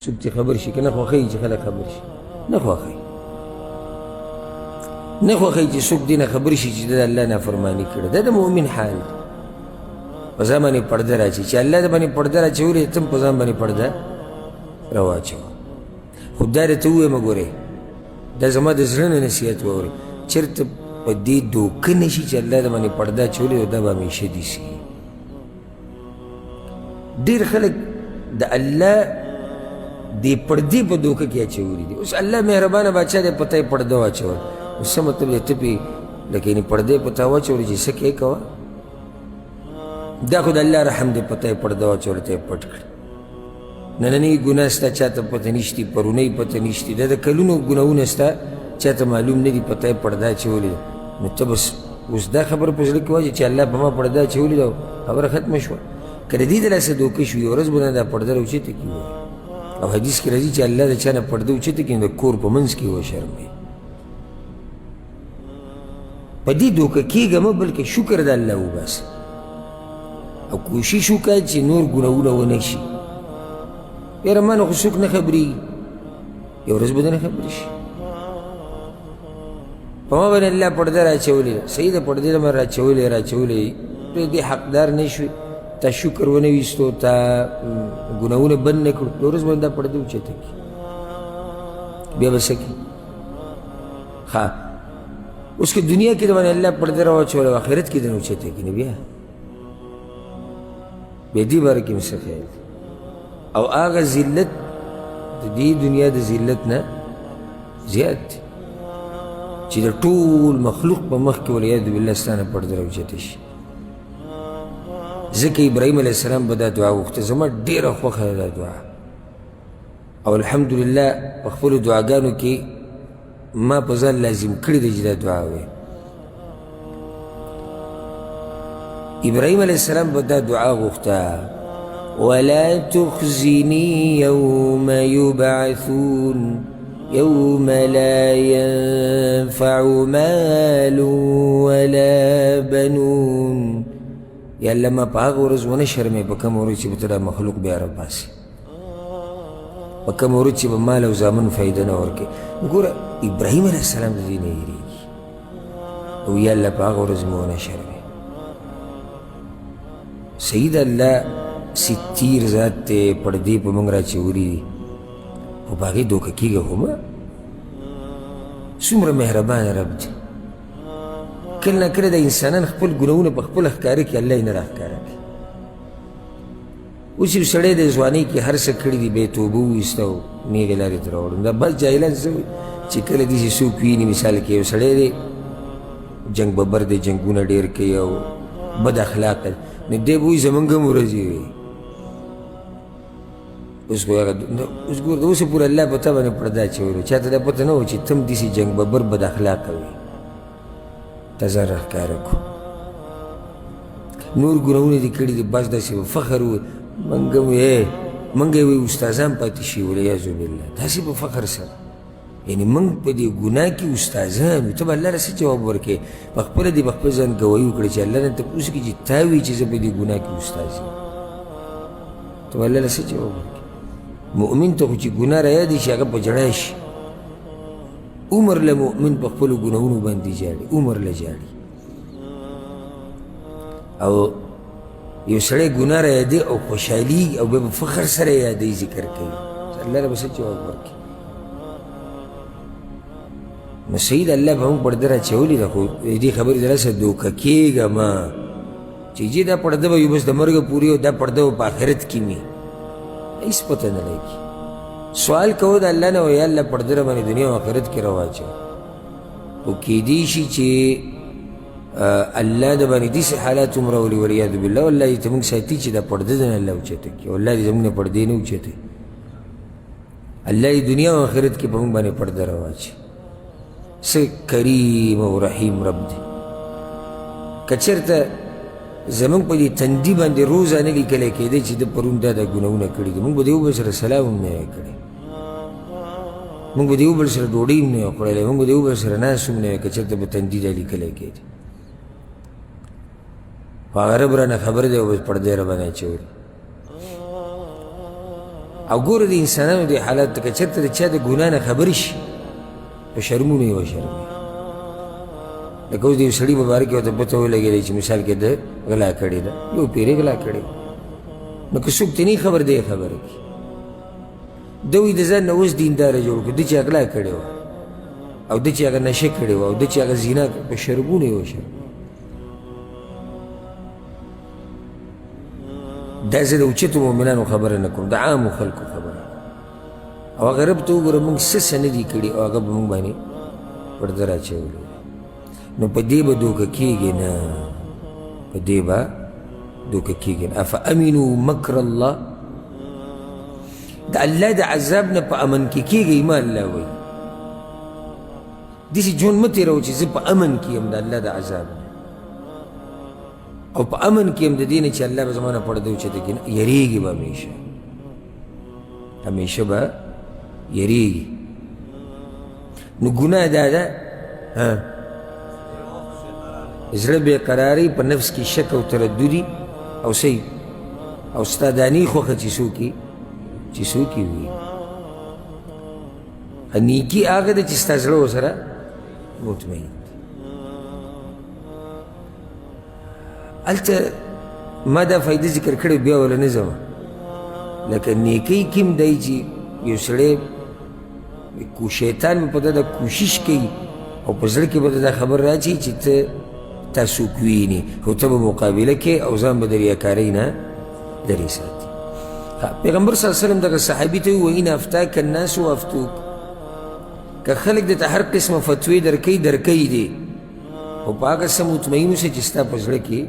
څوک چې خبر شي که نه خوښوي چې خلک خبر شي؟ نه خوښوي، نه خوښوي چې څوک دې نه خبر شي چې د الله نافرماني کړې. دا د مؤمن حال دی. په ځان باندې پرده راچي، چې الله د باندې پرده راچولې، ته هم په ځان باندې پرده راواچوه. خو دا درته ووایم، ګورې، دا زما د زړه نه نصیحت واورې، چېرته په دې دوکه نه شي چې الله د باندې پرده اچولې او دا به همیشه دي. ډېر خلک د الله دې پردې په دوکه کې اچولي دي. اوس الله مهربانه باچا دی، په تا یې پرده واچول، اوس څه مطلب دی؟ ته پې لکه یعنې پردې په تا واچولې چې څه کوې کوه. دا خو د الله رحم دی، په تا یې پرده واچوله، ته یې پټ کړې. نننۍ ګناه ستا چاته پته نشتي، پرونۍ پته نشتي، دا د کلونو ګناهونه ستا چاته معلوم نه دي، په تا یې پرده اچولې ده. نو ته بس اوس دا خبره په زړه کې واچوه چې الله په ما پرده اچولې ده، خبره ختمه شوه. که د دې د لاسه دوکه شو، یوه ورځ به نه دا پرده راوچته کړي. او حدیث کې راځي چې الله د چا نه پرده اوچته کړي، نو د کور په منځ کې وشرموي. په دې دوکه کېږه مه، بلکې شکر د الله وباسه او کوشش وکړه چې نور ګناهونه ونه شي. یاره ما نه خو څوک نه خبرېږي، یو ورځ به درنه خبر شي. په ما باندې الله پرده راچولې ده، صحیح ده، پردې له ما راچولې راچولې، ته دې حقدار نه شوې، تا شکر ونه ویستو، تا ګناهونه بند نه کړو، یو ورځ به دا پرده اوچته کړي، بیا به څه کوي؟ ښه، اوس که دنیا کې د باندې الله پرده راواچوله او آخرت کې درنه اوچته کړي، نو بیا بیا دې باره کې مې څه خیال دی؟ او هغه ذلت د دې دنیا د ذلت نه زیات دی چې د ټول مخلوق په مخ کې والعیاذ بالله ستا نه پرده راوچته شي. ځکه ابراهیم علیه السلام به دا دعا غوښته. زما ډېره خوښه ده دا دعا، او الحمدلله په خپلو دعاګانو کې ما په ځان لازم کړې ده چې دا دعا ووایم. ابراهیم علیه السلام به دا دعا غوښته، ولا تخزني يوم يبعثون يوم لا ينفع مال ولا بنون. یا الله ما په هغه ورځ ونه شرمې په کومه ورځ چې به ته دا مخلوق بیا راباسې، په کومه ورځ چې به مال او زامن فایده نه ورکوي. ګوره ابراهیم علیه السلام د دې نه وېرېږي او یا الله په هغه ورځ مې ونه شرمې. صحیح ده، الله ستیر ذات دی، پردې په موږ راچولي دي، خو په هغې دوکه کېږه خو مه. څومره مهربانه رب دی. کله نا کله د انسانان خپل ګناهونه په خپله ښکاره کړي، الله یې نه راښکاره کوي. اوس یو سړی د ځوانۍ کې هر څه کړي دي، بیا یې توبه وویسته او نېغې لارې ته راوړم. دا بعض جاهلان څه وایي چې کله داسې څوک ویني، مثال کې یو سړی دی جنګ ببر دی، جنګونه ډېر کوي او بد اخلاقه دی، نو دی به وایي زمونږ هم ورځې وي. اوس خو هغه اوس ګوره د اوسه پورې الله په تا باندې پرده اچولې، چا ته دا پته نه وه چې ته هم داسې جنګ ببر بد اخلاقه وي، ته ځان راښکاره کړو. نور ګناهونه دې کړي دي، بس داسې به فخر ووایي مونږ هم یې مونږ یې وایي استادان پاتې شي، والعیاذ بالله، داسې په فخر سره. یعنې مونږ په دې ګناه کې استادان یو. ته به الله له څه جواب ورکړې؟ په خپله دې په خپل ځان ګواهي وکړې چې الله نه تپوس وکړي چې تا وي چې زه په دې ګناه کې استاد یم، ته به الله له څه جواب ورکړې؟ مؤمن ته خو چې ګناه رایادې شي هغه په ژړا شي. عمر له مؤمن په خپلو ګناهونو باندې ژاړي، عمر له ژاړي. او یو سړی ګناه را یادوي او خوشحالېږي او بیا په فخر سره یې یادوي، ذکر کوي، الله له به څه جواب ورکړي؟ نو صحیح ده، الله به موږ پرده راچولې ده، خو دې خبرې د لاسه دوکه کېږه مه چې جې دا پرده به یو بس د مرګه پورې او دا پرده به په آخرت کې وي، هېڅ پته نه لګي. سوال کوه د الله نه، وایه الله پرده را باندې دنیا او آخرت کې راواچوه. خو کېدی شي چې الله د باندې داسې حالات هم راولي، والعیاذ بالله، والله دې ته موږ ساتي چې دا پرده د نه الله اوچته کړي، والله دې زموږ نه پردې نه اوچتوي، الله دې دنیا او آخرت کې په موږ باندې پرده راواچوي. څه کریم او رحیم رب دی. که چېرته زموږ په دې تندي باندې روزه نه لیکلی کېده چې ده پرون دا دا ګناهونه کړي دي، موږ به د یو بل سره سلام هم نه وی کړی، موږ به د یو بل سره ډوډۍ هم نه وی خوړلی، موږ به د یو بل سره ناست هم نه وی که چېرته په تندي دا لیکلی کېده. خو هغه رب رانه خبر دی او بس پردې راباندې اچولې. او ګوره د انسانانو دې حالت ته، که چېرته د چا د ګناه نه خبر شي، په شرمونو یې وشرموي. لکه اوس د یو سړي په باره کې ورته پته ولګېده چې مثال کې ده غلا کړې ده، یو پیرې غلا کړې، نو که څوک ترې نه خبر دی خبره کړي. ده وایي د ځان نه اوس دینداره جوړ کړو، ده چې غلا کړې وه او ده چې هغه نشه کړې وه او ده چې هغه زنا کړې، په شرمونو یې وشرموي. دا زه د اوچتو مؤمنانو خبره نه کوم، د عامو خلکو خبره. او هغه رب ته وګوره موږ څه څه نه دي کړي او هغه به موږ باندې پرده راچولې. نو په دې به دوکه کېږي نه، په دې به دوکه کېږي نه. افامنو مکر الله، د الله د عذاب نه په امن کې کېږي ما الله وایي. داسې ژوند مه تېروه چې زه په امن کې یم د الله د عذاب نه، او په امن کې یم د دې نه چې الله به زما نه پرده اوچته کړي. نه، یریږي به همیشه، همیشه به یریږي. نو ګناه دا ده، زړه بېقراري، په نفس کې شک او ترددي او صحیح او ستا دا نه خوښه چې څوک چې څوک وي. نیکي هغه ده چې ستا زړه ورسره مطمئن. هلته ما دا فایده ذکر کړې، بیا وله نه ځم. لکه نیکۍ کې هم دی چې یو سړی شیطان به په ده کوشش کوي او په زړه کې به دا خبر راچي چې ته تا څوک ویني، خو ته به مقابله کوې او ځان به د ریاکارۍ نه لرې ساتي. پیغمبر صلی الله علیه وسلم دغه صحابي ته وویل، ان افتاک الناس وافتوک، که خلک درته هر قسمه فتوې درکوي درکوي دي، خو په هغه څه مطمئن اوسه چې ستا په زړه کې